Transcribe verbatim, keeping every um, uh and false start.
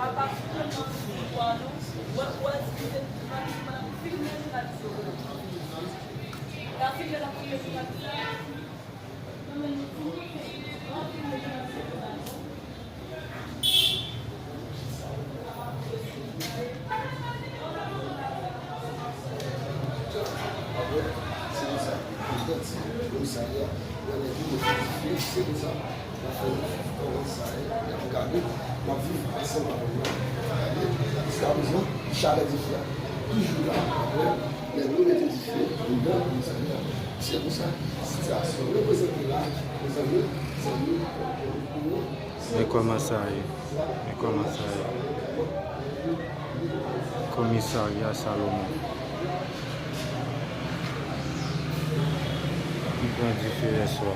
Se konsa, m santi komisarya, nan nèg yo, yo fè dife, se konsa, n ap fè viv kòman sa ye, n ap gade, n ap viv ansanm avè l la, gade, jiskaprezan, chalè dife a toujou la, apre, nèg yo mete dife anndan komisarya. Se konsa, sitiyasyon an reprezante la, mezanmi, zanmi, zanmi. Men kòman sa ye. Men kòman sa ye. Komisarya Salomon. Li pran dife yè swa.